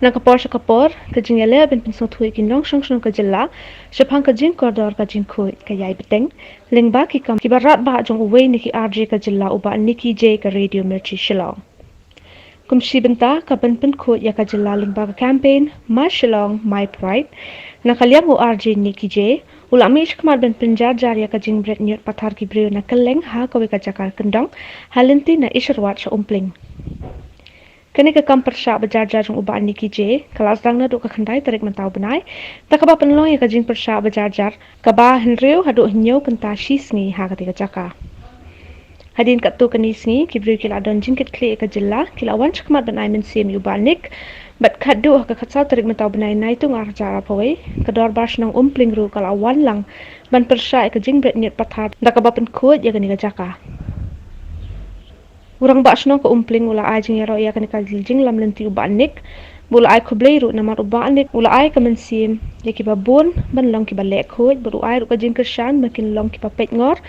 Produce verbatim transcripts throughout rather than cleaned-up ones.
Na ka por sha ka por, ka jingïaleh ban pynsngewthuh ïa ki nongshong shnong ka jylla shaphang ka jingkordor ka jingkhuid ka ïai bteng lyngba ki kam kiba radbah jong uwei na ki R J ka jylla, u Bah Nicky J ka Radio Mirchi Shillong. Kum shi bynta ka ban pynkhuid ïa ka jylla lyngba ka campaign My Shillong, My Pride, na ka liang u R J Nicky J u la mih shakhmat ban pynjarjar ïa ka jingbret ñiut pathar ki briew na kylleng ha kawei ka jaka kyndong ha lynti na Isherwat sha Umpling. Kane ka kam pyrshah bajarjar jong u Bah Nicky J ka la sdang naduh ka khyndai tarik mynta u bnai, da kaba pynlong ïa ka jingpyrshah bajarjar kaba hynriew haduh hynñiew kynta shi sngi ha katei ka jaka. Hadien katto katne sngi ki briew ki la don jingkitkhlieh ïa ka jylla, ki la wan shakhmat ban ai mynsiem ïa u Bah Nick. Bad khadduh ha ka khatsaw tarik mynta u bnai Naitung ar hajar arphew wei, ka dorbar shnong Umpling ruh ka la wan lang ban pyrshah ïa ka jingbret ñiut pathar da kaba pynkhuid ïa kane ka jaka. U rangbah shnong ka Umpling u la ai jingïaroh ïa kane ka jinglam lynti u Bah Nick, bad u la ai khublei ruh namar u Bah Nick u la ai ka mynsiem ïa kiba bun ban long kiba leh khuid, bad u ai ruh ka jingkyrshan ba kin long kiba peitngor,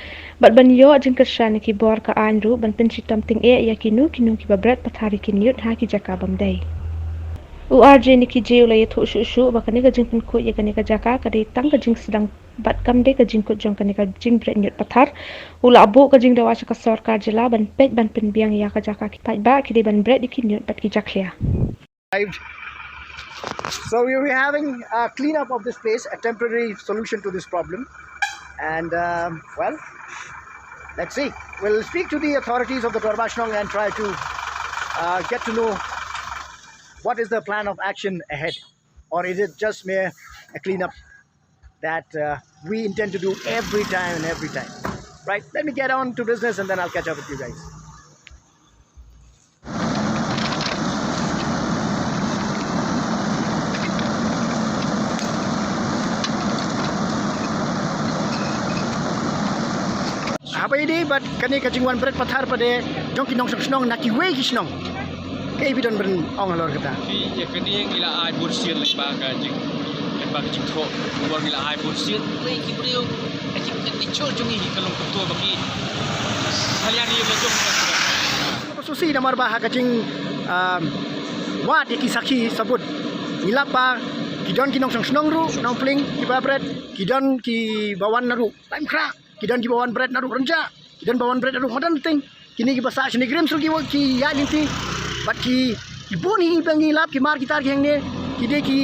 bad ban ïoh jingkyrshan ïa ki bor ka aiñ ruh ban pynshitom tyngeh ïa kino kino kiba bret pathar ïa ki ñiut ha ki jaka bym dei. U R J Nicky J u la ïathuh shuh shuh ba kane ka jingpynkhuid ïa kane ka jaka ka dei tang ka jingsdang bad kam dei ka jingkut jong kane ka jingbret ñiut pathar. U la buh ka jingdawa sha ka sorkar jylla ban peit ban pynbiang ïa ka jaka, ki paidbah ki dei ban bret ïa ki ñiut bad ki jakhlia. So we will be having a cleanup of this place, a temporary solution to this problem. And, um, well, let's see. We'll speak to the authorities of the Dorbar Shnong and try to, uh, get to know what is the plan of action ahead. Or is it just mere a cleanup that, uh, we intend to do every time and every time? Right, let me get on to business and then I'll catch up with you guys. Haba ïadei bad kane ka jingwan bret pathar pat de jong ki nongshong shnong na kiwei ki shnong. Kaei phi don ban ong halor kata? Phi, ïa kane ngi la ai bunsien lyngba ka jing, lyngba ka jingthoh. Kumba ngi la ai bunsien, wei ki briew, ki, ki, ki chol jong ngi ka long kumto ba ki salia ni la jong. Ba susi namar ba ha ka jing, um, wad ïa ki sakhi sabut, ngi lap ba ki don ki nongshong shnong ruh na Umpling kiba bret, ki don kiba wan na ruh Laitumkhrah, ki don kiba wan bret na ruh Rynjah, ki don ba wan bret na ruh Madan Bteng. Kine kiba sah shane ki rem shuh ki wa ki ïaid lynti. Bad ki, ki bun hi ba ngi lap, ki mar ki tar ki hangne, ki dei ki,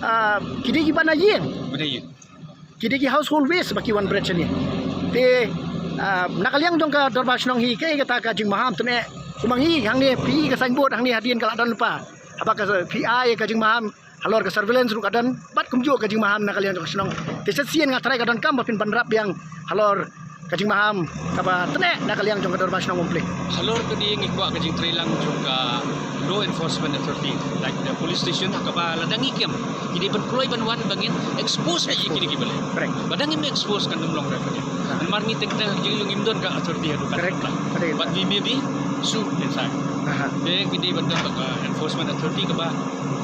ah, ki dei kiba na ïing. Ba na ïing. Ki dei ki household waste ba ki wan bret shane. Te, ah, na ka liang jong ka dorbar shnong hi, kaei kata ka jingmaham tyngeh? Kumba ngi hangne, phi i ka signboard hangne hadien ka la don lypa. Haba ka phi ai ka jingmaham halor ka surveillance ruh ka don, bad kumjuh ka jingmaham na ka liang jong ka shnong. Te shisien nga trai ka donkam ba phin ban rap biang halor ka jingmaham kaba tyngeh na ka liang jong ka dorbar shnong Umpling. Halor kane ngi kwah ka jingtrei lang jong ka law enforcement authority, like the police station, ha kaba lada ngi kem, ki dei ban kloi ban wan ba ngin expose bad ïa kine kiba leh. Correct. Lada ngim expose kan ym long ruh kane. Ha. Namar ngi teng teng ha ka jingïung ngim don ka authority haduh katne. Correct. But we may be sued in fact. Aha. Te ki dei ban don ba ka enforcement authority kaba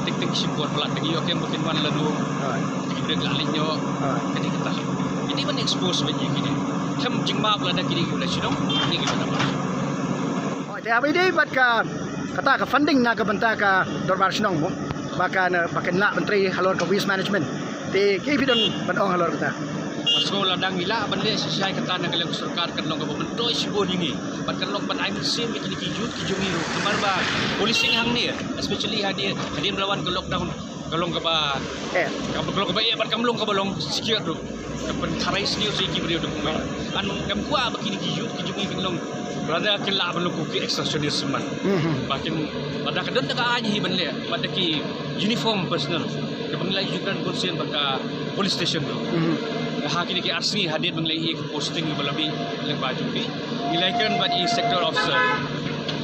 Tik tik shim por palat lagi, ïoh kem ba kin wan lano. Right. Ki brek la leit ñiuh. Right. Kane kata. Kine ban expose bad ïa kine. Khlem jingmap lada kine ki la shnong, kine ki la. Oh, te haba ïadei bad ka, kata ka funding na ka bynta ka dorbar shnong mo. Ba kan, ba kan lah ban trei halor ka waste management. Te kaei phi don ban ong halor kata? Nga sngew lada ngi lah ban leh shisha ïa kata na ka liang ka sorkar kan long kaba myntoi shibun ïa ngi. Bad kan long ban ai mynsiem ïa kine ki youth ki jong ngi ruh. Namar ba policing hangne, especially hadien, hadien ba la wan ka lockdown, ka long kaba, eh, kaba, ka long kaba, eh, bad kam long kaba long secure ruh. Ka pyntharai sniew sa ïa ki briew da kumne. Ngan, ngam kwah ba kine ki youth ki jong ngi kin long, lada kin lah ban long ki extortionist man. Mhm. Ba kin, lada ka don da ka aiñ hi ban leh, bad da ki uniform personnel. Kaba ngi la ïoh kren bunsien bad ka police station ruh. Mhm. Ha kine ki ar sngi hadien ba ngi la ïoh posting ba la mih lyngba jong ki, ngi la ïoh kren bad i sector officer.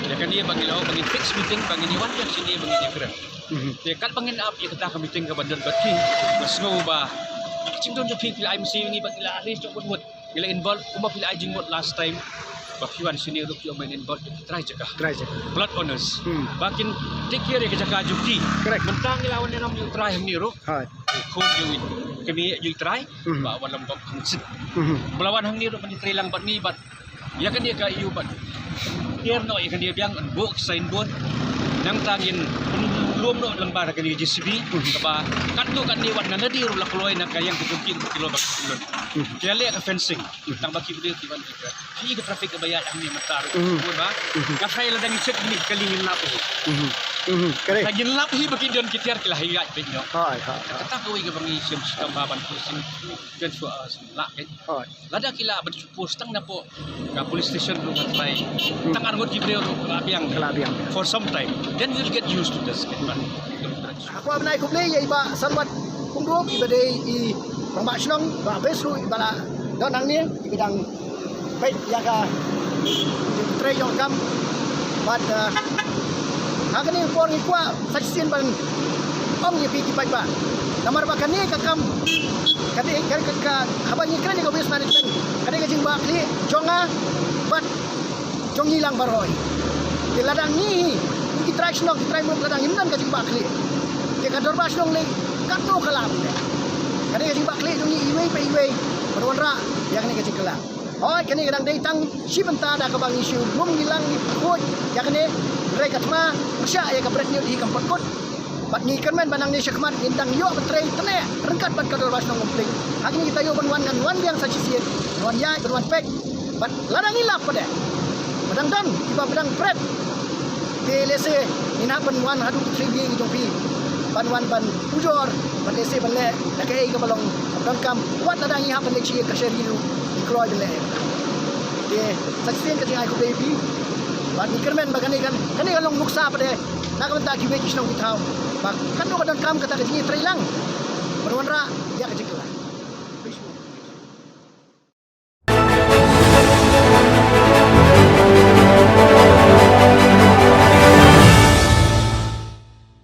Ïa kane ba ngi la, ba ngin fix meeting, ba ngin ïa wan ïa kine ba ngin ïa kren. Mhm. Te katba ngin ap ïa kata ka meeting kaba don bad ki, nga sngew ba ka jingdon jong phi, phi la ai mynsiem ïa ngi bad ngi la arrange noh mut mut. Ngi la involve kumba phi la ai jingmut last time. Ba phi wan shane ruh phi ong ban involve ïa ki trai jaka. Trai jaka. Blood owners. Hmm. Ba kin take care ïa ka jaka jong ki. Correct. Mynta ngi la wan ïalam ïa u trai hangne ruh. Hai. Khun jong i. Kmie jong i trai. Hmm. Ba wan lam bok khun sit. Hmm. Ba la wan hangne ruh ban ïatrei lang bad ngi bad ïa kane ka ïa u bad. Care noh ïa kane biang, yn buh signboard. Nangta ngin Kum noh lang ba da kane J C B, kaba katto katne wat na lade ruh la kloi na ka ïing ka jong ki, ki la ba ki lon. Ki la leh ka fencing, tang ba ki briew ki wan ki ka. Ki ka traffic kaba ïaid hangne mynta ruh. Bun ba. Ka tharai lada ngi check kine ki kali ngin lap hi. Ka ngin lap hi ba ki don ki tiar ki la hiar beit noh. Hai, hai, hai. Kata kawei kaba ngi shem shitom ba ban policing twenty-four hours lah kan. Hai. Lada ki lah ban post tang napoh ka police station ruh nga try. Tang arngut ki briew ruh ka la biang. Ka la biang. For some time. Then we'll get used to this kan. Aku ap nai khublei ïa i Bah Sanwat Pungdup, i ba dei i rangbah shnong, Bah Bes ruh i ba la don hangne, i ba dang peit ïa ka trei jong ka kam. Bad, uh, ha kane ka por ngi kwah sa shisien ban ong ïa phi ki paidbah. Namar ba kane ka kam, kane ka, ka, ka, haba ngi kren ïa ka waste management, kane ka jingbakla jong nga bad jong ngi lang baroh. Te lada ngi, ki trai shnong, ki trai mut, lada ngim don ka jingbakla, te ka dorbar shnong lei katno ka lah ban leh. Kane ka jingbakla jong ngi iwei pa iwei ban wanrah ïa kane ka jingkylla. Hooid, kane ka dang dei tang shi bynta da kaba ngi shu lum ngi lang ngi khuid ïa kane, hynrei ka thma pyrshah ïa ka bret ñiut hi kam pat kut. Bad ngi kyrmen ba nangne shakhmat ngin dang ïoh ban trei tneh ryngkat bad ka dorbar shnong Umplieng. Ha kine kita ïoh ban wan ngan wan biang sa shisien, ban wan ïaid, ban wan peit. Bad lada ngi lap pat de ba dang don kiba, ba dang bret, te lehse ngin hap ban wan haduh ki three wheel ki jong phi ban wan ban ujor, bad lehse ban leh da kaei kaba long kaba donkam. Wat lada ngi hap ban leit sha ïing ka shari ruh ngi kloi ban leh. Te sa shisien ka jingai khublei ïa phi. Bad ngi kyrmen ba kane kan, kane kan long nuksa pat de na ka bynta kiwei ki shnong ki thaw ba katno ka donkam kata ka jingïatreilang ban wanrah